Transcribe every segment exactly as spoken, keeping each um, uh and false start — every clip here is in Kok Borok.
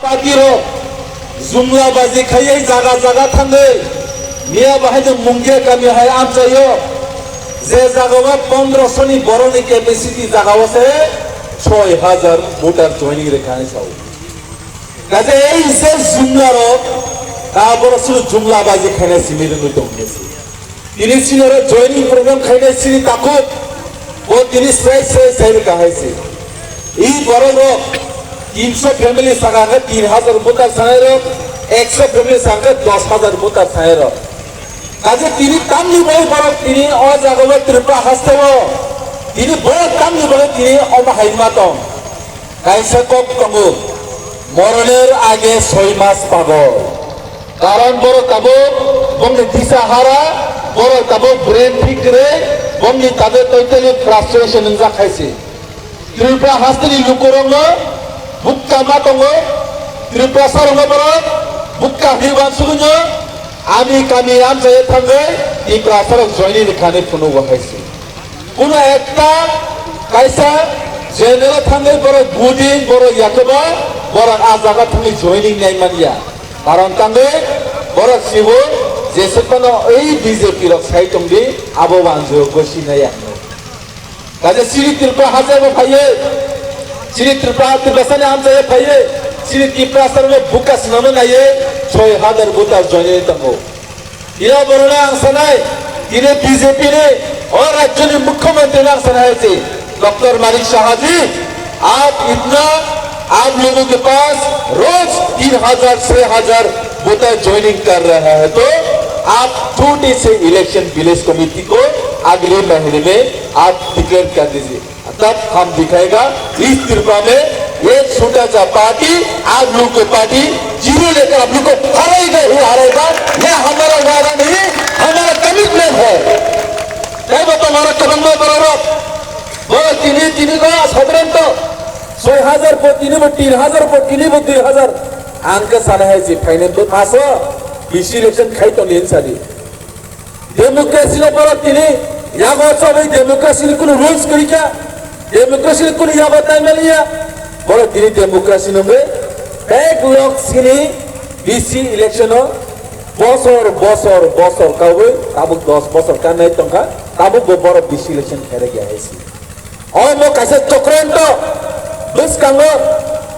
Party rok jumla baji khaiwi jaga jaga thangwi miya bahai no Mungia kami hai amchaio, je jaga o pondroso ni borok ni capacity jaga o se soi hajar voter joining rwkha hinwi sao. Kaisa ei je jumla rok ta borok sulu jumla baji khaina simi rwngwi tong hinwi se. Tini sinoro joining program khainai sini takhuk, bo tini srai srai sai rwkha hai se. I borok rok tinsho family saka hwnkhe tin hajar voter sanai rok, eksho family saka hwnkhe dos hajar voter sanai rok. Kaje tini tamni bai borok tini o jaga o Tripura haste o, tini borok tamni bai tini omo hai ma tong. Kaisa kok tongo, "Moroner age soi mas pagol." Karon borok tabuk bongni disa hara, borok tabuk brain thik kwrwi, bongni tabuk totally frustration wngjak hai se. Tripura hasteni lukurokno bukka ma tongo, Tripura sarokno borok bukka hinwi uansugwino, ami kami amchai thangwi Tripura sarok joini rwkhani phunugo hai se. Kuno ekta kaisa general thangwi borok buding, borok yakoba, borok ah jaga thangwi joining nai manya. Karon tangwi borok sibo jese phano ei B J P rok sai tongdi, abo wanjio gosi nai ang. Kaje siri Tripura haste bo phaiye, siri Tripura, Tripura sani amchai phaiye, siri Tripura sarbo buka sinama naiye, soi hajar buta joining tongo. Iya borok ang sanai, tini B J P ni o rajyoni mukhyamantri ang sanai hai se, Doctor Manik Saha ji, aap itna, aap logon ke paas roz teen hajar, chhe hajar voter joining kar raha hai, to aap chhote se election village committee ko agle mahine mein aap declare kar dijiye. तब हम दिखाएगा इस त्रिपुरा में ये छोटा सा पार्टी आप लोग को पार्टी जीरो लेकर आप लोग को हराएगा ही हराएगा। यह हमारा वादा नहीं, हमारा कमिटमेंट है। Kaibo tongmani kwbangma borok rok, bo tini tini ko sadharanto soi hajar po tini bo tin hajar po tini bo dui hajar. Ang khe sana hai si phainai bo paso bisi election khai tongni sadi. Democracy no borok tini yago chobwi democracy ni kunu rules kwrwi kha, democracy ni kunu yago taimaliya, borok tini democracy no wngwi bek lok sini B C election o bosor bosor bosor kawi tabuk dos bosor kanai tongkha, tabuk bo borok B C election khairokya hai si. Omo kaisa chokranto bwskango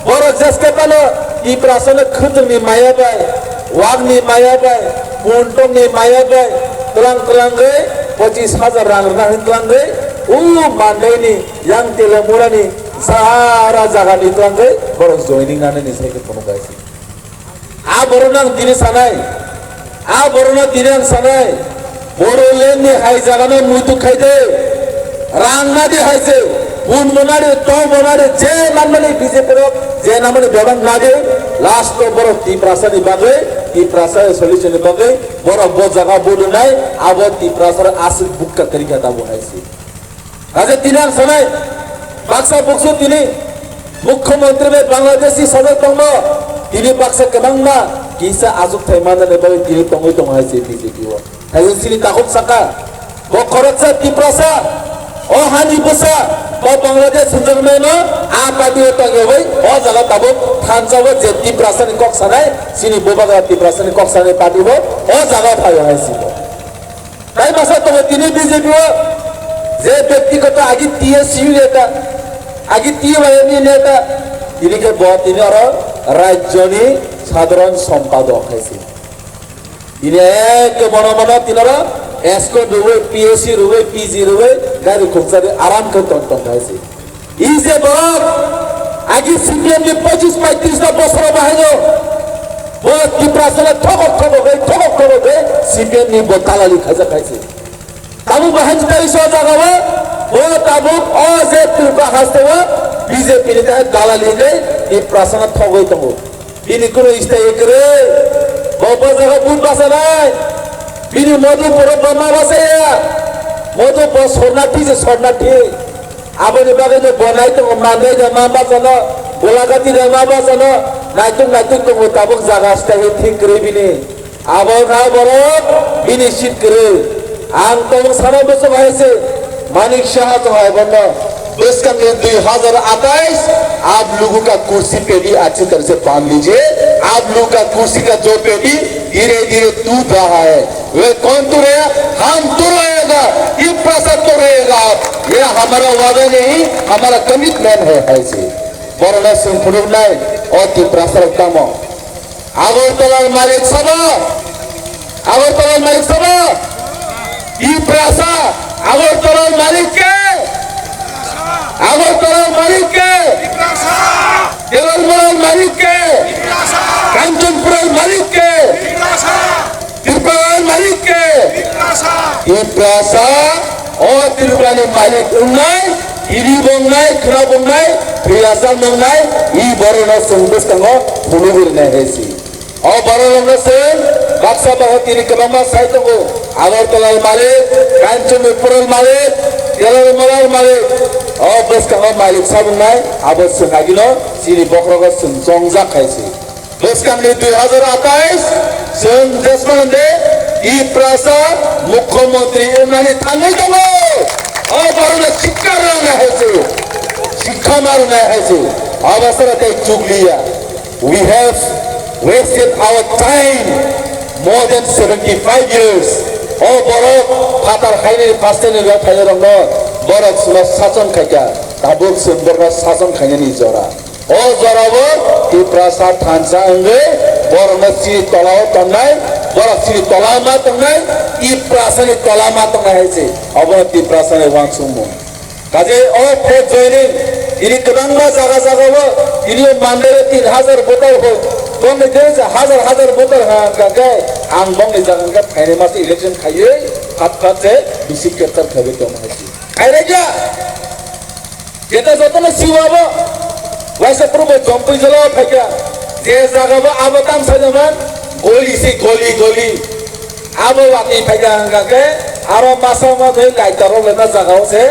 borok jeske phano Tiprasano khwtwngni maya bai, wakni maya bai, kuntokni maya bai twlang twlangwi pochis hajar rang rwna hwn twlangwi u mandaini yang Telamurani sara jagani twlangwi borok joining nanani sai khe phunuk bai si. A borokno ang tini sanai, a borokno tini ang sanai, Bodoland ni hai jagano muitu khai de, rang nadi hai se, bun monari, tong monari, je manmani B J P rok, je namani bebak nadi, last o borok Tiprasa ni bagwi, Tiprasa solution ni bagwi, borok bo jaga bodo nai, abo Tiprasa aswk bukka kwrwi kha tabuk hai se. Kaje tini ang sanai, baksa buksu tini Mukhyamantri bai Bangladesh ni sajak tongmo, tini baksa kwbangma kisa achukthai manjani bagwi tini tongwi tongo hai se B J P o. Hai se chini takhuk saka, bo khoroksa Tiprasa, o hani bwsa, bo Bangladesh hwnjaknaino a party o tongyawi o jaga tabuk thansa o je Tiprasa ni kok sanai, chini bubagra Tiprasa ni kok sanai party bo o jaga phaio hai se bo. Tai masa tongo tini B J P o je byaktigoto agi T S U neta, agi T Y M ni neta, tini khe bo tini oro rajyoni sadharan sompadok hai se. Tini ekke bono bono tini oro escort rwwi, P S C rwwi, P G rwwi, gari khukchari aram khe ton ton hai se. Ise borok agi C P M ni pochis paitris ta bosoro bahaino bo Tiprasano thokok thokok bai thokok thokok bai C P M ni bo dalali khaijak khaisi. Tabuk bahai jita iso jaga o bo tabuk o je Tripura haste o B J P ni tei dalali bai Tiprasano thogwi tongo. Bini kunu istai kwrwi. Bo bo jaga but basanai. Bini modu borok bo ma basaya. Modu bo sornathi se sornathi. Aboni bagwi no bo naitongo mandai da ma bachano. Golagati da ma bachano. Naitok naitok tongo tabuk jaga istai thik kwrwi bini. Abo kha borok bini seat kwrwi. Ang tong sana bwswk hai se Manik Saha tong hai bono. Bwskangni dui hazar atais, आप लोगों का कुर्सी पे भी अच्छी तरह से बांध लीजिए। आप लोगों का कुर्सी का जो पेटी धीरे धीरे टूट रहा है, वह कौन तोड़ेगा? हम तोड़ेगा, तिप्रासा तोड़ेगा। ये हमारा वादा नहीं, हमारा कमिटमेंट है, है जी। Borokno chwng phunuknai, o Tiprasarok tamo? Agartala malik sabo? Agartala malik sabo? Tiprasa, Agartala malik ke? Agartala malik ke? Telalmala malik ke? Kanchanpura malik ke? Tripura malik ke? Tiprasa, o Tripura ni malik wngnai, tini bongnai, khna bongnai, Tiprasa nongnai, i borokno chwng bwskango phunugwi rwnai hai si. O borok rokno chwng baksa baksa tini kwbangma sai tongo. Agartala malik, Kanchanpura malik, Telalmala malik. O bwskango malik sabungnai, abo chwng agino chini bokhorogo chwng chongjak khai si. Bwskangni dui hazar atais, chwng jesmani de Tiprasa mukhyamantri wngnani thangwi tongo. O borokno sikha rwnai hai si. Sikha ma rwnai hai si. Abo sara tei chukliya. We have wasted our time more than seventy-five years. O borok phatar haini first ni rok phaini rokno borok sima sason khaikha, tabuk chwng borokno sason khainani jora. O jorao Tiprasa thansa wngwi borokno chini tolao tongnai, borok chini tola ma tongnai, Tiprasani tola ma tongnai hai se. Obono Tiprasani uansukmung. Kaje o flag joining, tini kwbangma jaga jagao, tini o Mandai tin hazar voter ho, bongni dei se hazar hazar voter ha hwnkha khe, ang bongni jaga hwnkha phainai masa election khaiwi, phat phat se bisi capture khaiwi tongma hai se. Khairokya, jeta jotono siwa bo, waisa purbo jompui jolo phaikya, je jaga bo abo tam sajaman, goli se goli goli. Abo watwi phaikha hwnkha khe aro masa ma twi kaitor rok lena jaga o se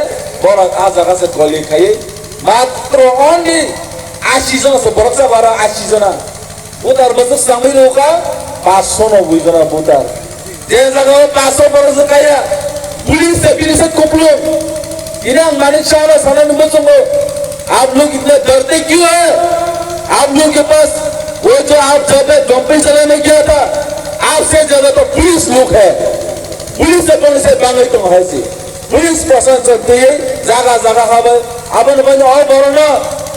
borok a jaga se goli khai matro only ashi jona se borok jaga aro ashi jona. Butar bwswk swngwi rwkha paanch sho noboi jona butar. Je jaga o paanch sho borok se kaya police se bini se kuplung. Ini ang Manik Saha no sanani muchungo, "आप लोग इतने डरते क्यों हैं? आप लोग के पास वो जो आप जब पे जंपिंग चलाने गया था, आपसे ज्यादा तो पुलिस लोग है।" Police se bangwi se bangwi tongo hai se. Police proshashan twi jaga jaga habai aboni bagwi o borokno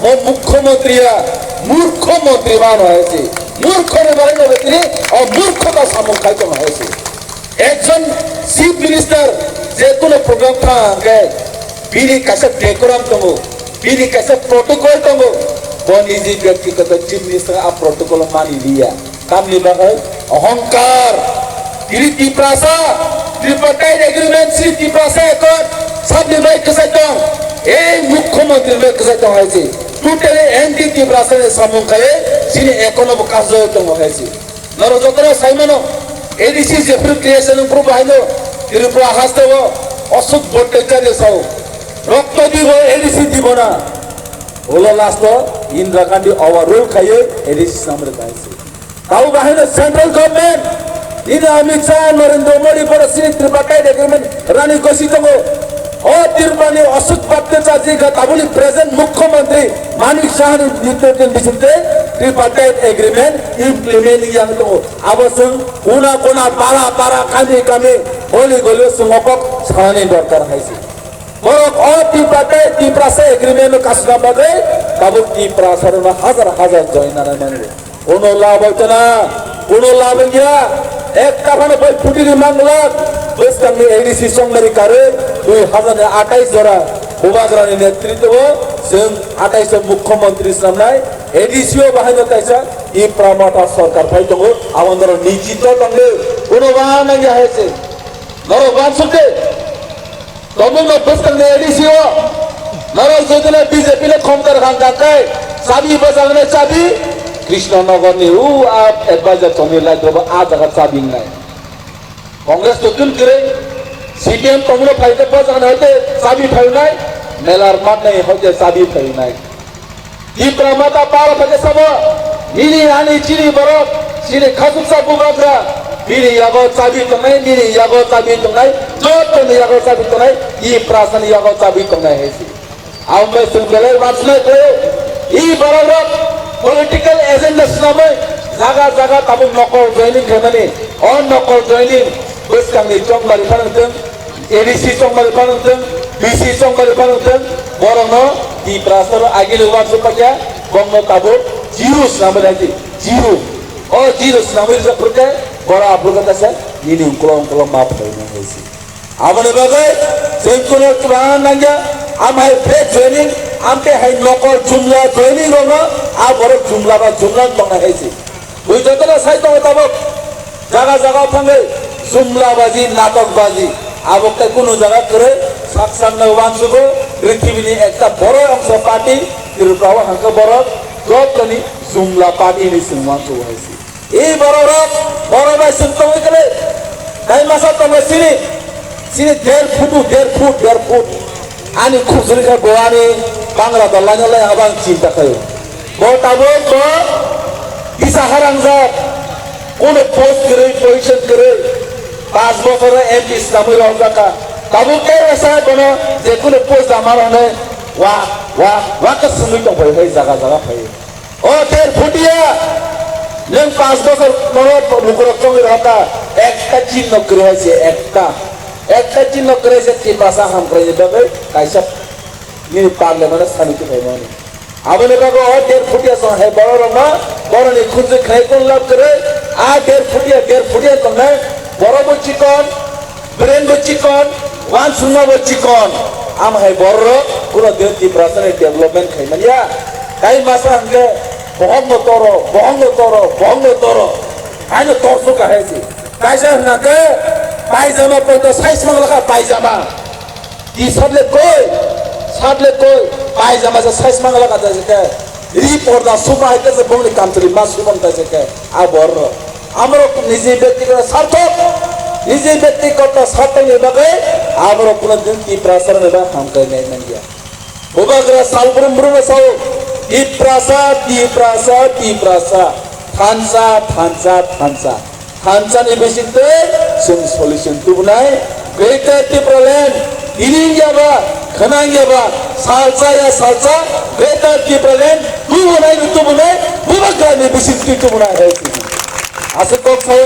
mo mukhyamantri ya murkho mantri mano hai se. Murkho ni bagwi no tini o murkho ta samung khai tongo hai se. Ekjon chief minister je kono program thang khe bini kaisa decorum tongo, bini kaisa protocol tongo. Bo niji byaktigoto chief minister a protocol mani liya. Tamni bagwi ohongkar. Tini Tiprasa, Tripartite Agreement si Tiprasa Accord sabni bai kwchai tong. Ei mukhyamantri bai kwchai tong hai se. Totally anti Tiprasa ni samung khai chini economy bo kasjagwi tongo hai se. Norok jotono saimano, A D C jephru creation wngphru bahaino Tripura hasteo Ashok Bhattacharya sao, rokto dibo A D C dibo na. Ulo last o Indira Gandhi overrule khaiwi A D C samre kaisi. Tabo bahaino central government, nini Amit Shah, Narendra Modi, boro sini tripartite agreement rani gosi tongo. O Tripura ni Ashok Bhattacharya ka tabuli present mukhyamantri Manik Saha ni netrite ni bisingtwi tripartite agreement implement yang tongo. Abo chwng kona kona, para para, kami kami, goli goli o chwng o kok sanani dorkar hai se. Borok o Tiprasa, Tiprasa agreement no kasuna bagwi tabuk Tiprasa rokno hazar hazar join nanai mani. Kuno lab bai tana, kuno lab ya. Ekta phano bai phuti ni manglak. Bwskang ni A D C songmari karwi dui hazar ni atais jora Bubagra ni netritwo o chwng atais o mukhyamantri swnamnai A D C o bahaino kaisa Tipra Motha sorkar phai tongo. Abo norok niji to tongdi. Kuno ba nangya hai se. Norok ba sukde. Tongmungno bwskangni A D C o norok jodi le B J P le khomkar khan kha khe chabi bwsaknai chabi Krishnanagarni u a advisor tongni lai dobo a jaga chabi wngnai. Congress to tun kwrwi C P M tongmungno phai khe bwsaknai hoite chabi phai wngnai, melar matnai hoite chabi phai wngnai. Tipra Motha para phai khe sabo, nini ani chini borok, chini khasuksa bubagra, bini yago chabi tongnai, nini yago chabi tongnai, jotoni yago chabi tongnai, Tiprasani yago chabi tongnai hai se. Aboni bai chwng belai uansuknai khlaio. I borok rok political agenda swnamwi jaga jaga tabuk nokol joining khaimani. O nokol joining bwskangni chongmari phano wngthwng, A D C chongmari phano wngthwng, B C chongmari phano wngthwng, borokno Tiprasa rok agini uansuk paikha, bongno tabuk zero swnamwi naidi, zero. O zero swnamwi rijak phurkhe borok aphuru khe kaisa nini ungkulok ungkulok ma phainai hai se. Aboni bagwi chwng kuno chubana nangya, amhai fake joining, amte hai nokol jumla joining rokno a borok jumla ba jumla tongna hai se. Bui jotono sai tongo tabuk jaga jaga thangwi jumla baji, natok baji, abo khe kunu jaga kwrwi sak sakno uansugo, prithibini ekta boro ongsa party Tripura o hangkhe borok jottoni jumla party hinwi chwng uansugo hai se. E borok rok, borok bai chwng tongwi kwrwi. Tai masa tongo sini, sini der phutu, der phut, der phut. Ani khujuri khe bo ani bangra dol laino lai abo ang chinta khaio. Bo tabuk bo kisa harangjak, kono post kwrwi, position kwrwi. Pas bochor M P swnamwi rwjakha. Tabuk khe rwsa bono je kono post ama rwnai wa, wa, wa khe swngwi tongphai hai jaga jaga phai. O der phutia, nwng pas bochor nono lukurok chongwi rwkha, ekta chinno kwrwi hai se, ekta, ekta chinno kwrwi se Tiprasa hamkraini bagwi kaisa nini parliament-o sani tonglaimani. Aboni bagwi o der phutia chwng hai borok rokno borokni khunjwi khnai kung lab kwrwi, a der phutia, der phutia tongnai borok bo chikon, Brain bo chikon, uansukma bo chikon. Am hai borok kuno din Tiprasa ni development khai manya. Tai masa hwnkhe bohok no toro, bohok no toro, bohok no toro. Haino torsu ka hai si. Kaisa hwnkhe paijama poito size mang lakha paijama. T-shirt le koi, shirt le koi, paijama se size mang lakha ta se khe. Ri porda suma hai khe se bongni country ma suma ta se khe. A borok. Amrok niji byaktigoto sarthok, niji byaktigoto sarthokni bagwi amrok kuno din Tiprasa ni bagwi hamkrai nai manya. Bubagra salbrum brum sao Tiprasa, Tiprasa, Tiprasa, thansa, thansa, thansa. Thansa ni bisingtwi chwng solution tubunai. Greater Tipraland, tini wngya ba, khwna wngya ba, salsa ya salsa, Greater Tipraland, tubunai ni tubunai, bubagra ni bisingtwi tubunai hai tini. Aswk kok sayo